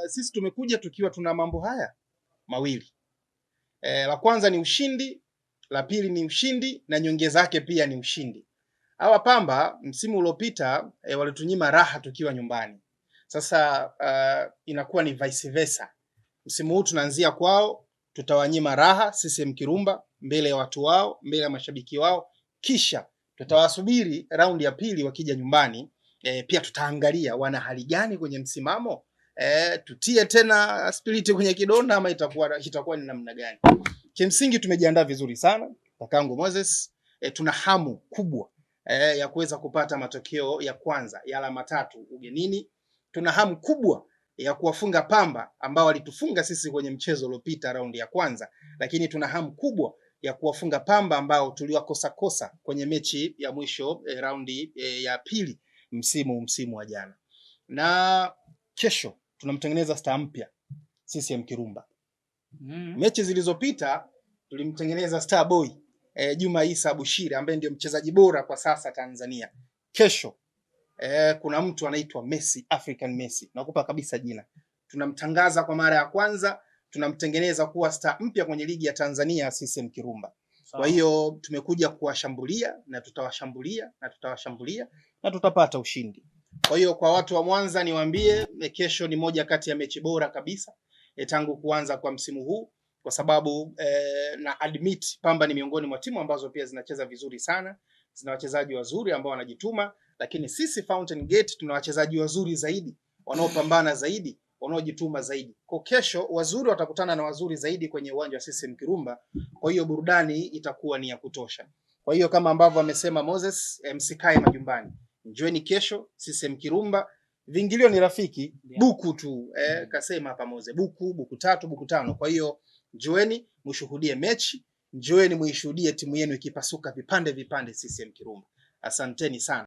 Sisi tumekuja tukiwa tuna mambo haya mawili. La kwanza ni ushindi, la pili ni ushindi na nyongeza yake pia ni ushindi. Hawa Pamba msimu uliopita walitunyima raha tukiwa nyumbani. Sasa inakuwa ni vice versa. Msimu huu tunaanzia kwao, tutawanyima raha CCM Kirumba mbele ya watu wao, mbele ya mashabiki wao, kisha tutawasubiri raundi ya pili wakija nyumbani. Pia tutaangalia wana hali gani kwenye msimamo, tutie tena spiriti kwenye kidonda ama itakuwa ni namna gani? Kimsingi tumejiandaa vizuri sana kakangu Moses. Tuna hamu kubwa ya kuweza kupata matokeo ya kwanza ya alama tatu ugenini. Tuna hamu kubwa ya kuwafunga Pamba ambao walitufunga sisi kwenye mchezo uliopita raundi ya kwanza, lakini tuna hamu kubwa ya kuwafunga Pamba ambao tuliwakosa kosa kwenye mechi ya mwisho raundi ya pili msimu wa jana. Na kesho tunamtengeneza star mpya CCM Kirumba. Mechi zilizopita tulimtengeneza star boy Juma Isa Bushiri ambaye ndio mchezaji bora kwa sasa Tanzania. Kesho kuna mtu anaitwa Messi, African Messi, nakupa kabisa jina. Tunamtangaza kwa mara ya kwanza, tunamtengeneza kuwa star mpya kwenye ligi ya Tanzania CCM Kirumba. Kwa hiyo tumekuja kuwashambulia na tutawashambulia na tutawashambulia na tutapata ushindi. Kwa hiyo kwa watu wa Mwanza niwaambie, kesho ni moja kati ya mechi bora kabisa tangu kuanza kwa msimu huu kwa sababu na admit Pamba ni miongoni mwa timu ambazo pia zinacheza vizuri sana, zina wachezaji wazuri ambao wanajituma, lakini sisi Fountain Gate tuna wachezaji wazuri zaidi wanaopambana zaidi, wanaojituma zaidi. Kwa kesho wazuri watakutana na wazuri zaidi kwenye uwanja wa CCM Kirumba. Kwa hiyo burudani itakuwa ni ya kutosha. Kwa hiyo kama ambavyo amesema Moses, msikae majumbani, njoeni kesho CCM Kirumba. Viingilio ni rafiki, buku tu kasema hapa Moses, buku, buku tatu, buku tano. Kwa hiyo njoeni mshuhudie mechi, njoeni muishuhudie timu yenu ikipasuka vipande vipande CCM Kirumba. Asanteni sana.